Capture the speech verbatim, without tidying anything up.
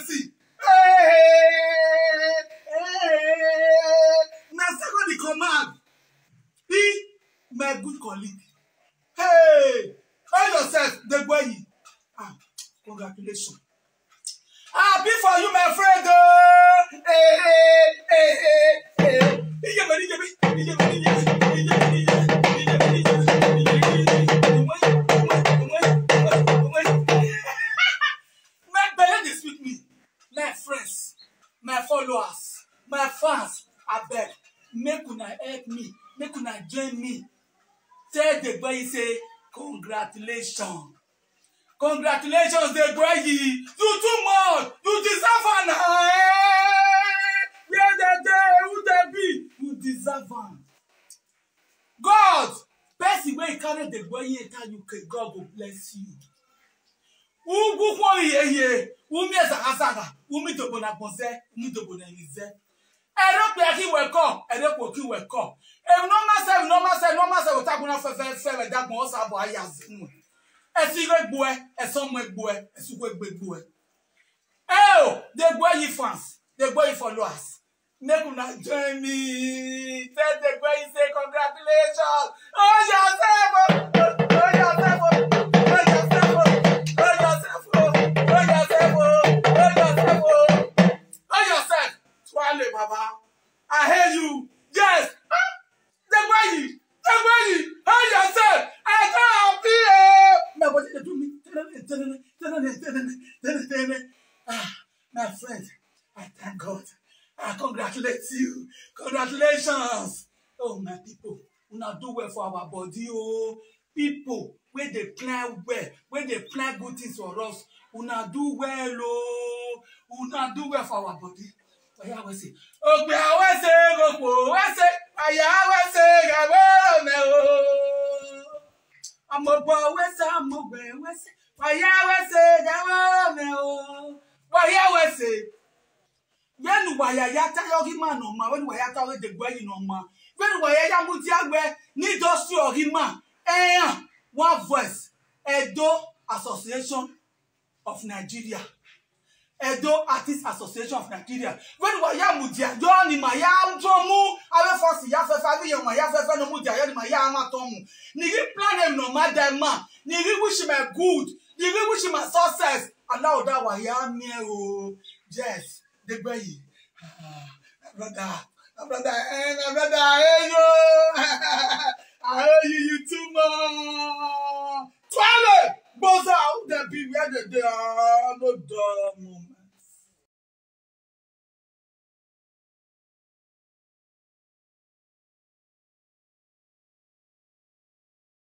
mercy. Hey, hey, hey, hey. Na second in command. Be my good colleague. Hey, call yourself Degboeyi. Ah, congratulations. Happy for you, my friend. Oh. Hey, hey, hey, hey, hey. Ijebe, ijebe, ijebe, ijebe, ijebe, ijebe, ijebe, ijebe, ijebe, ijebe, ijebe. My belly dey sweet me. My friends, my followers, my fans, abeg, make una help me, make una join me. Tell Degboeyi say congratulations. Congratulations, Degboeyi. You too much. You deserve am na. Eh? Where dem dey? Who dem be? You deserve am. God, person wey carry Degboeyi enter U K, God go bless you. Ugwu kwo yeye, umi ezaga zaga, umi dobo na gbonze, umi dobo na yize. Ero pe aki we ko, ero po ki we ko. E normal se, normal se, normal se, ota guna fe fe fe we da gbon osa bo aya zinu. E si we gbo e, e so mo gbo e, e su we gbe gbo e. Eh, oh, Degboeyi fans, Degboeyi followers. Make una join me. Tell Degboeyi say congratulations. Oh yourself, oh, oh yourself, oh, oh yourself, oh, oh yourself, oh, oh yourself, oh, oh yourself, oh, oh yourself. Twale Baba, I hear you. Yes. Ah, Degboeyi, Degboeyi, oh yourself. I don't happy. Oh. My body dey do me. Ah, my friend, I thank God. I congratulate you. Congratulations. Oh, my people, una do well for our body. Oh, people, wey dey plan well, wey dey plan good things for us, una do well. Oh, una do well for our body. Oya we say, ogbe awese, gopo wese, aya wese, gawe me. Oh. Amogbo wese, amogbe wese, waya wese, gawe me. Oh. Waya wese. When waya ya ta yogi man no ma, when waya ta we Degboeyi no ma. When waya ya mudia we ni industry yogi man. Eh, one voice. Edo Association of Nigeria. Edo Artists Association of Nigeria. When waya mudia yo ni ma ya tomu. Awe force ya fe fa, yo ma ya fe fa no mudia yo ni ma ya ma tomu. Ni gi plan em no ma dem ma. Ni gi wish me good. Ni gi wish me success. Allow that waya me. Oh. Yes. Degboeyi. Ah, my brother. My brother. Eh, my brother. I hate you. I hate you. You too much.